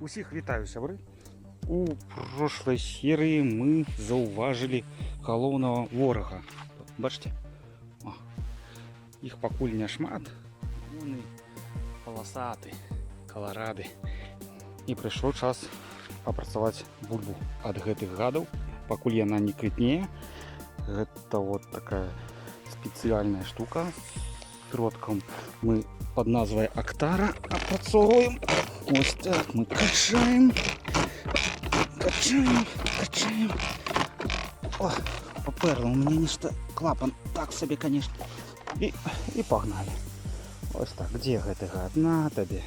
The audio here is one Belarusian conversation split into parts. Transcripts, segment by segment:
Усіх вітаю, сябры. У прошлой серыі мы заўважылі галоўнага ворага. Бачыце? О, іх пакуль няшмат. Вони паласаты, каларады. І прыйшоў час апрацаваць бульбу ад гэтых гадаў, пакуль яна не квітнее. Гэта вот такая спецыяльная штука з сродкам мы под назвай Актара апрацоўваем. Ось так мы качаем, качаем, качаем. О, поперло у меня нешта клапан так сабе, конечно. І погнали. Ось так, дзе гэты гад? На табе,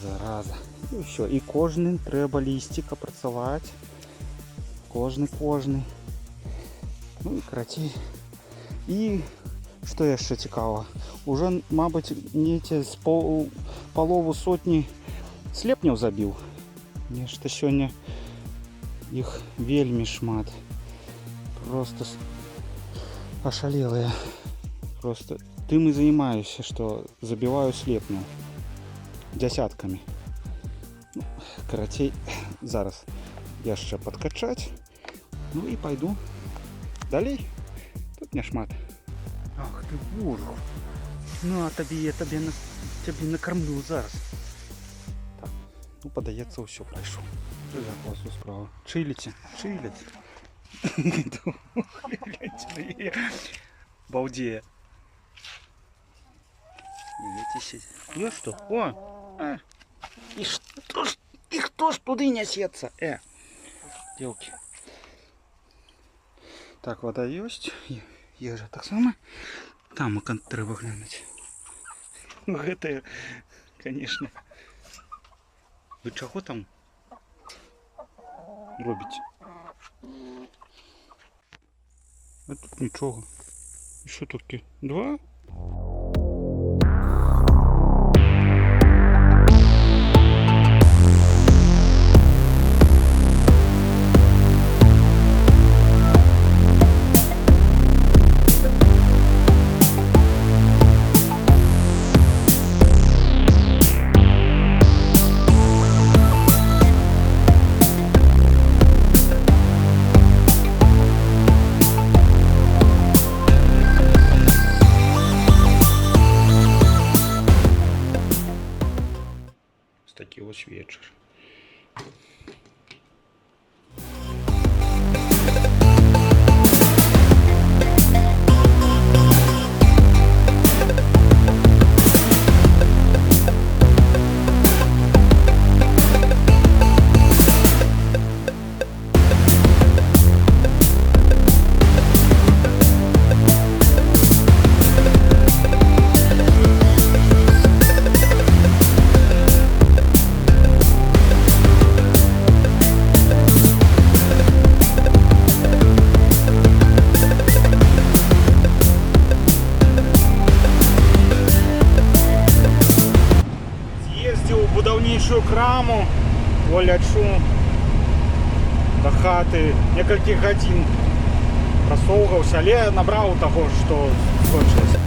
зараза. І ўсё, і кожны трэба лісцік апрацаваць. Кожны, кожны. Ну і карацей. І што яшчэ цікава? Уже, мабыць, недзе з палову сотні слепняў забіў. Нешта сёння іх вельмі шмат. Просто ашалелыя. Просто тым і займаюся, што забіваю слепняў дзясяткамі. Ну, карацей, зараз яшчэ падкачаць. Ну і пайду далей. Тут няшмат. Ах ты ворог. На табе, я цябе накармлю зараз. Так, ну падаецца, ўсё прайшоў. Як у вас у справа? Чыліце, чыліць. Гляньце на яе. Балдея. Видите, я что? О! А! І што ж, і хто ж туды нясецца? Девки. Так, вода ёсць. Ежа таксама. Там трэба глянуць. Ну, гэта, конечно. Вы чаго там робіце? А тут нічога. І що таке? Два? Ось такі ось вечар. З'ездзіў у будаўнічую краму, во лячу да хаты, некалькі гадзін прасоўгаўся, але набраў таго, што скончылася.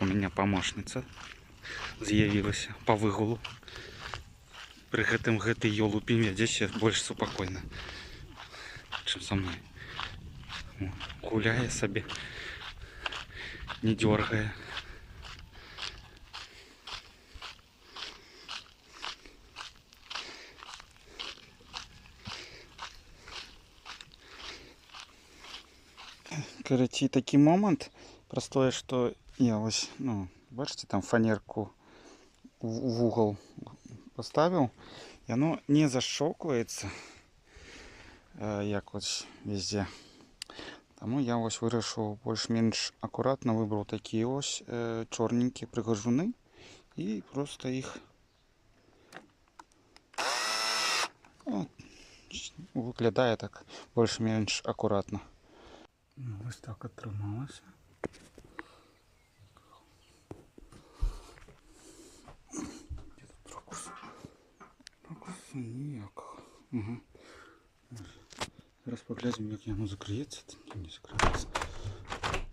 У меня памочніца з'явілася па выгулу. Пры гэтым гэты ёлупень вядзе больш супакойна, чым са мной. О, гуляе сабе, не дёргае. Карацей, такі момант. Простое, што я вось, ну, бачыце, там фанерку в вугал поставіў, і оно не защёлкивается, як вось везде. Таму я вось вырашыў больш-менш акуратна, выбраў такія вось чорненькія прыгажуны і просто іх, о, выглядае так больш-менш акуратна. Ну, вось так атрымалася. Дзе тут ракурс? Ракурсу ніякага. Угу. Зараз паглядзім, як яно закрыецца. Не закрыецца.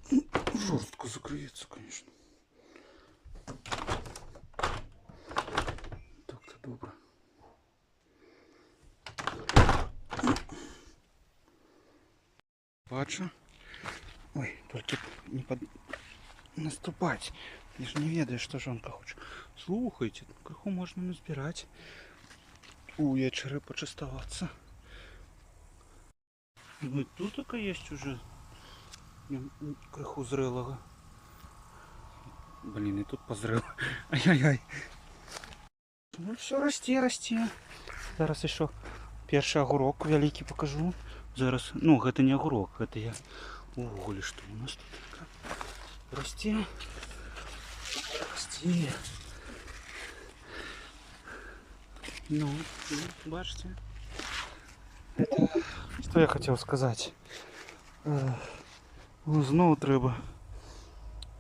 Ну, жорстка закрыецца, конечно. Так-то добра. Бачу. Ой, толькі б не наступаць. Я ж не ведаю, што жонка хоча. Слухайце, крыху можна назбіраць. Увечары пачаставацца. Ну, тут така есть уже крыху зрэлага. Блин, и тут пазрэла. Ай-яй-яй. Ну, все расце, расце. Зараз еще першы агурок вялікі покажу. Зараз, ну, гэта не агурок, гэта я увогуле, што у нас тут така расце. Расце. Ну, бачыце. Это, что я хотел сказать? Ну, зноў трэба.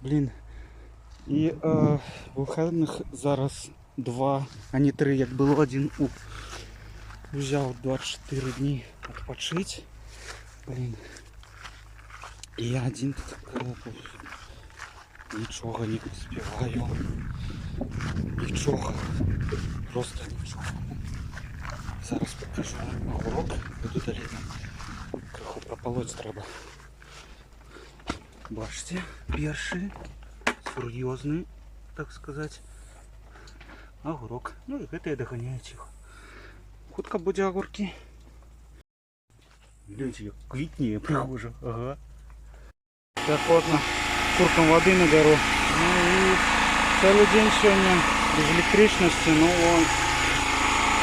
Блин. І выхадных зараз 2, а не 3, як было 1 у. Взял 24 дні адпачыць. Блин. І я один тут нічога не паспяваю. Нічога. Просто нічога. Зараз покажу агурок. Буду далей там крыху прапалоць трэба. Бачыце, першы сур'ёзны, так сказать, агурок. Ну і гэтыя даганяюць іх. Хутка будзе агуркі. Гляньте, як квітнее прыгожа. Ага. Так, ладно, куркам воды наберу. Ну и целый день сегодня без электричности, ну вон,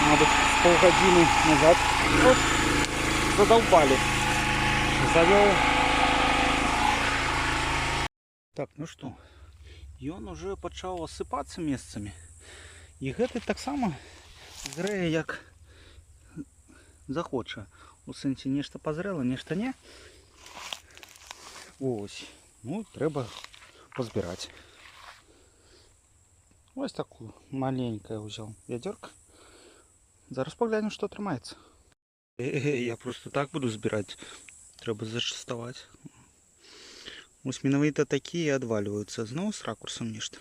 надо с полгодины назад. Вот, задолбали. Завел. Так, ну что, ён уже пачаў осыпацца месцамі. І гэты таксама зрэе як захоча. У сэнсе нешта пазрэла, нешта не. Ось. Ну, трэба пазбіраць. Ось такую маленькую взял вядзёрка. Зараз паглянем, што атрымаецца. Я просто так буду збіраць. Трэба зачаставаць. Ось менавіта такія адвальваюцца. Зноў з ракурсам нешта.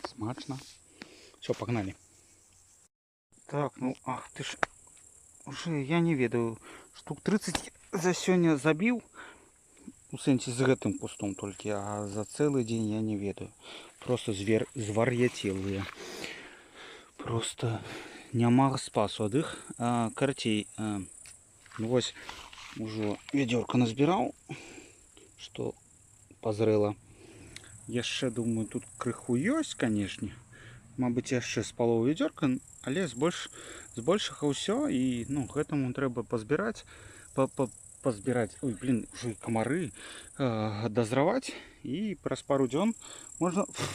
Смачна. Все, погнали. Так, ну, ах ты ж. Уже я не ведаю. Штук 30 за сёння забіў. У сэнсе з гэтым кустом толькі, а за цэлы дзень я не ведаю. Просто звар'яцелыя. Просто няма спасу ад іх. Карацей, ну вось ужо вядзёрка назбіраў, што пазрэла. Яшчэ, думаю, тут крыху ёсць, канешне. Мабыць, яшчэ з палову вядзёрка, але збольшага ўсё. І, ну, гэтаму трэба пазбіраць, пазбіраць, ой, блин, уже і камары, дазраваць. І праз пару дзён можна... Фу,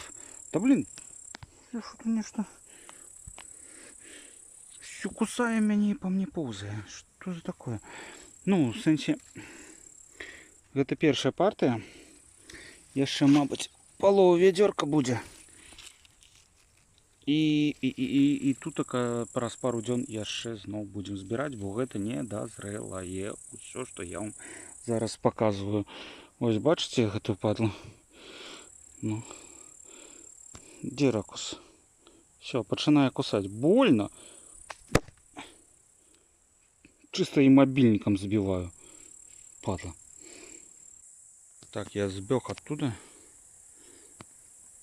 да блин, что-то нешта... Всё кусае мяне і па мне поўзае. Што за такое? Ну, у сэнсе, гэта першая партыя. Яшчэ, мабыць, палова вядзёрка будзе. І тут така праз пару дзён яшчэ зноў будзем збіраць, бо гэта не дазрэлае ўсё, што я вам зараз паказваю. Ось бачыце гэтую падлу? Ну. Дзе ракурс? Всё, пачынае кусаць. Больно. Чисто и мобильником забиваю. Падла. Так, я сбег оттуда.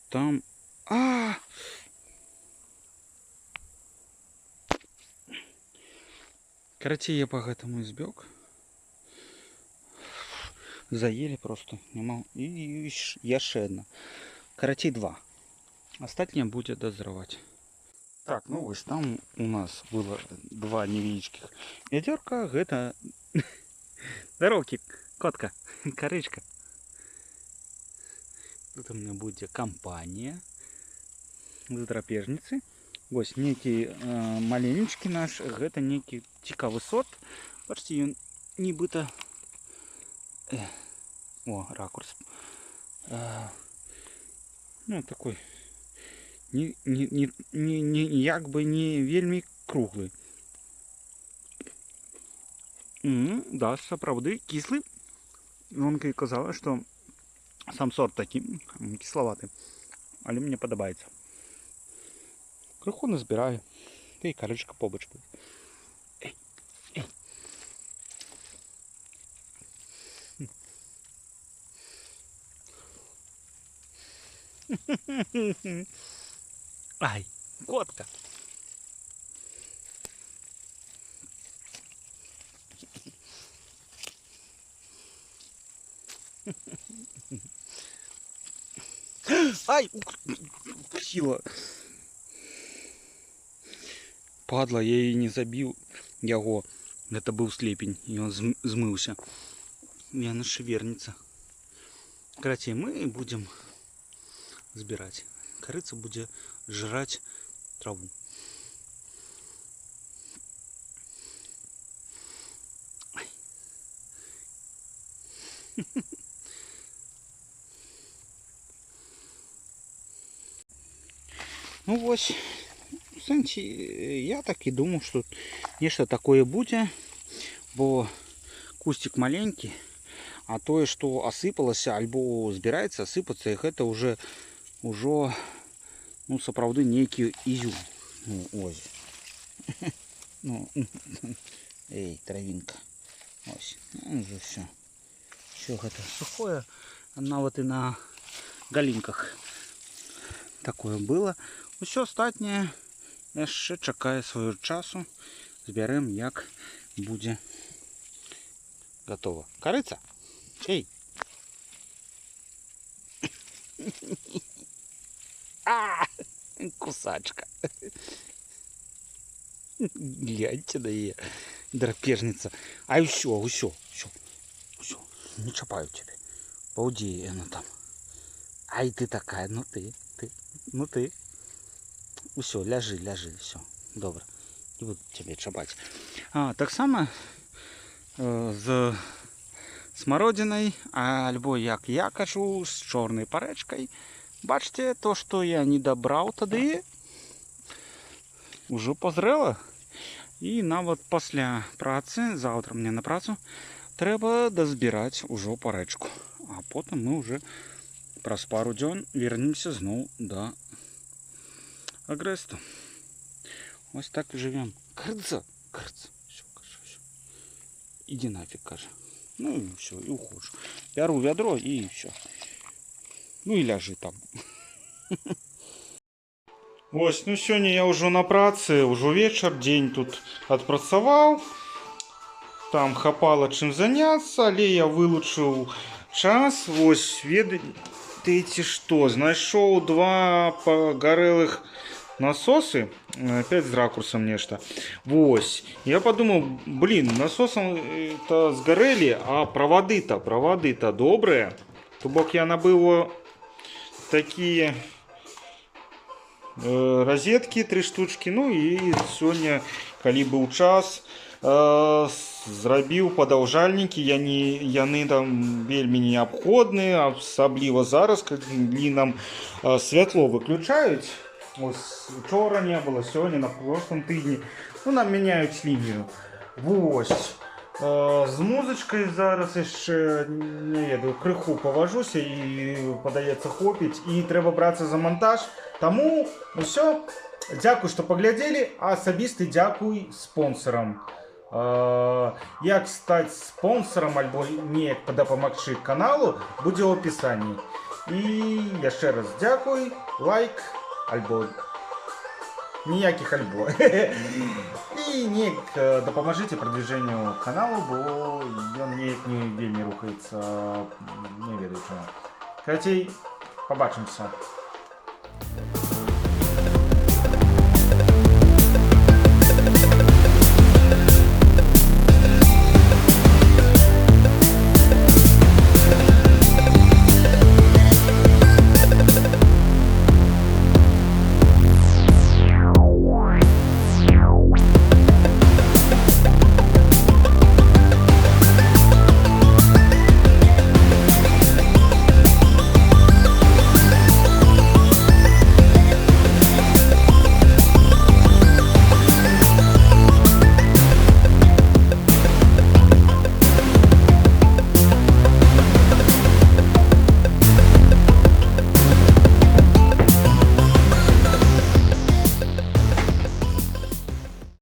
Там... А! Карацей, я по гэтаму збег. Заели просто. Няма. І яшчэ одна. Карацей, два. Астатняе будзе дазраваць. Так, ну вось там у нас было два невялічкіх вядзёрка. Гэта здароўкі, котка, карычка. Тут у меня будзе кампанія з драпежніцы. Вось нейкі маленечкі наш, гэта нейкі цікавы сорт. Бачыце, ён нібыта о, ракурс. Ну, такой не, як бы не вельмі круглы. Да, сапраўды кіслы. Жонка і казала, што сам сорт такі кіславаты. Але мне падабаецца. Крыху назбіраю. Ды і карычка побач будзе. Эй, эй. Ай, котка. Ай, укусила. Падла, я яе не забіў яго. Гэта быў слепень, і ён змыўся. Яна ж вернецца. Карацей, мы будзем збіраць. Карыца будзе жраць траву. Ай. Ну вось, у сэнсе, я так і думаў, што нешта такое будзе, бо кусцік маленькі, а тое, што асыпалася альбо збіраецца асыпацца, гэта ўжо, ну, сапраўды нейкі ізюм. Ну, ось. Ну, эй, травінка. Ось, ну, уже всё. Всё гэта сухое, нават і на галінках такое было. Усё астатняе яшчэ чакае свайго часу. Збярэм, як будзе гатова. Карыца? Эй! А! Кусачка. Гляньте на яе. Драпежніца. Ай, усё, усё, усё, усё. Не чапаю цябе. Паўдзе яна там. Ай, ты такая, ну ты, ты, ну ты. Усё, ляжы, ляжы, всё. Добра. Не буду цябе чапаць. Таксама з смародзінай, альбо, як я кажу, з чорнай парэчкай. Бачце, то, што я не дабраў тады, ужо пазрэла. І нават пасля працы, заўтра мне на працу, трэба дазбіраць ужо парэчку. А потым мы уже праз пару дзён вернемся зноў да агрэсту. Ось так і жывём. Карыца, карыца. Всё, кажа, всё. Ідзі нафиг, кажа. Ну і всё, і ухожу. Бяру вядро і всё. Ну і ляжы там. Ось, ну сёння я ўжо на працы, ўжо вечар, дзень тут адпрацаваў. Там хапала чым заняцца, але я вылучыў час. Вось, ведаеце што, знайшоў два пагарэлых насосы, опять з ракурсом нешта. Вось, я подумал, блин, насосом-то сгорели, а проводы-то добрые. То бок я набыў такие розетки, 3 штучки. Ну і сёння, калі быў час, зрабіў падаўжальнікі. Яны там вельмі неабходныя, асабліва зараз, калі нам святло выключаюць. Ось учора не было, сёння, на прошлом тыдні. Ну, нам мяняюць лінію. Вось. З музычкай зараз яшчэ, не ведаю, крыху паважуся і, падаецца, хопіць. І трэба брацца за монтаж. Таму ўсё. Дзякуй, што паглядзелі, а асабісты дзякуй спонсорам. Як стаць спонсорам альбо неяк дапамагчы каналу, будзе ў апісанні. І яшчэ раз дзякуй, лайк альбо Ніякіх альбо. І неяк дапамажыце продвижению каналу, бо ён неяк не вельмі рухаецца, не ведаю чаму. Карацей, пабачымся.